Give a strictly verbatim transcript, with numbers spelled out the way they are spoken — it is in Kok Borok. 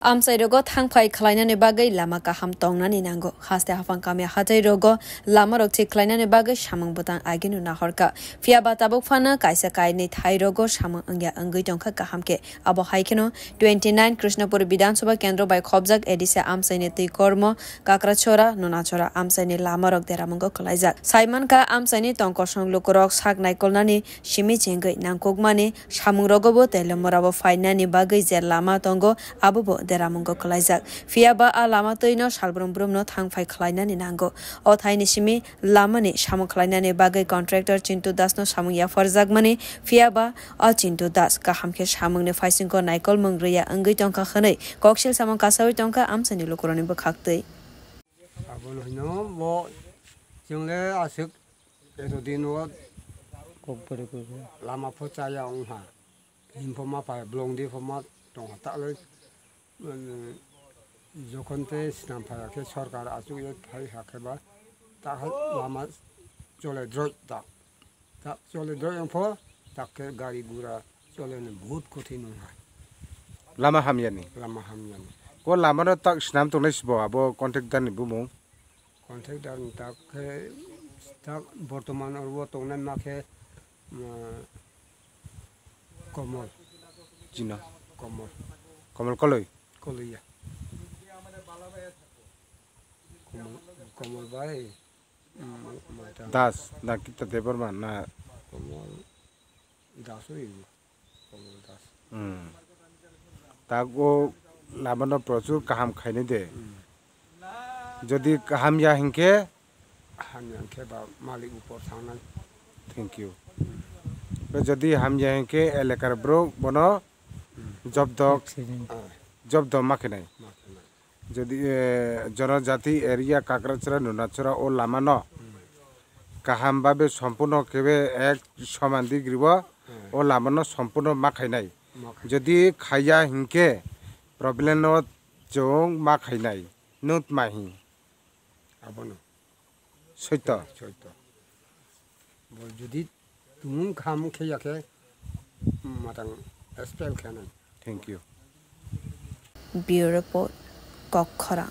Amchairogo thangphai khlainani bagwi lama kaham tongnani nango. Haste haphang kami hachairogo lamarok thik khlainani bagwi samung bwtang agino nahorkha. Phiyaba tabuk phano kaisa kainwi thairogo samung wngya wngwi tongkha kaham khe. Abo hai kheno twenty nine Krishnapur Bidhan Sabha Kendro bai khopjak A D C amchaini twi kormo Kakrachora, Nunachora amchaini lamarok deramungo kwlaijak. Saimankha amchaini tongkosong lukurok sak naikolnani simi chengwi nangkukmani samungrogobo tei lomorabo phainani bagwi je lama tongo, abobo deramungo kwlaijak. Phiyaba a lama twino salbrum brumno thangphai khlainani nango. O thaini simi lamani samung khlainani bagwi contractor Chintu Dasno samung yapharjakmani, phiyaba o Chintu Das kaham khe samungni phaisingo naikolmung rwya wngwi tongkha hwnwi koksil samung kasawi tongkha amchaini lukurokni bwkhaktwi. Abono hino bo chwngle aswk eto dino Kokbari kokbari. Lama pho chaya wngha. Himphoma pai blongdi phoma tongha talai. Jokhon te swnam phai khe sorkar achuk ye phai ha khe ba ta hai lama chole droi ta. Ta chole droi wng pho ta khe gari gura chole ni bahut kothin wng hai. Lama hamya ni. Lama hamya ni. Ko lama no tak swnam tongnai sibo abo contractor ni bumung. Contractor ni tak khe tak bortoman oro tongnai ma khe, um, Komol. Chino. Komol. Komol Koloi. Koloiya. Komol, Komol bai, um, mata. Das, na kita Debbarma, na. Komol Das oi. Komol Das. Hmm. Tak o lama no prochur kaham khainai de. Hmm. Jodi kaham ya hinkhe. Hamya khe ba malik upor thangnai. Thank you. Be jodi hamya hinkhe elekar bro bono jobdo, accident, jobdo ma khenai. Ma khenai. Jodi, eh, Jonojati area Kakrachara Nunachara o lama no kaham babe sompurno kebe ek soman degree bo o lama no sompurno ma khainai. Ma khainai. Jodi khaiya hinkhe problem no chwng ma khainai. Nut mahi. Abono. Soito. Soito. Bo jodi tumung kham khe ya khe matang expel khe nai. Thank you. Bureau Report, Kokkhorang.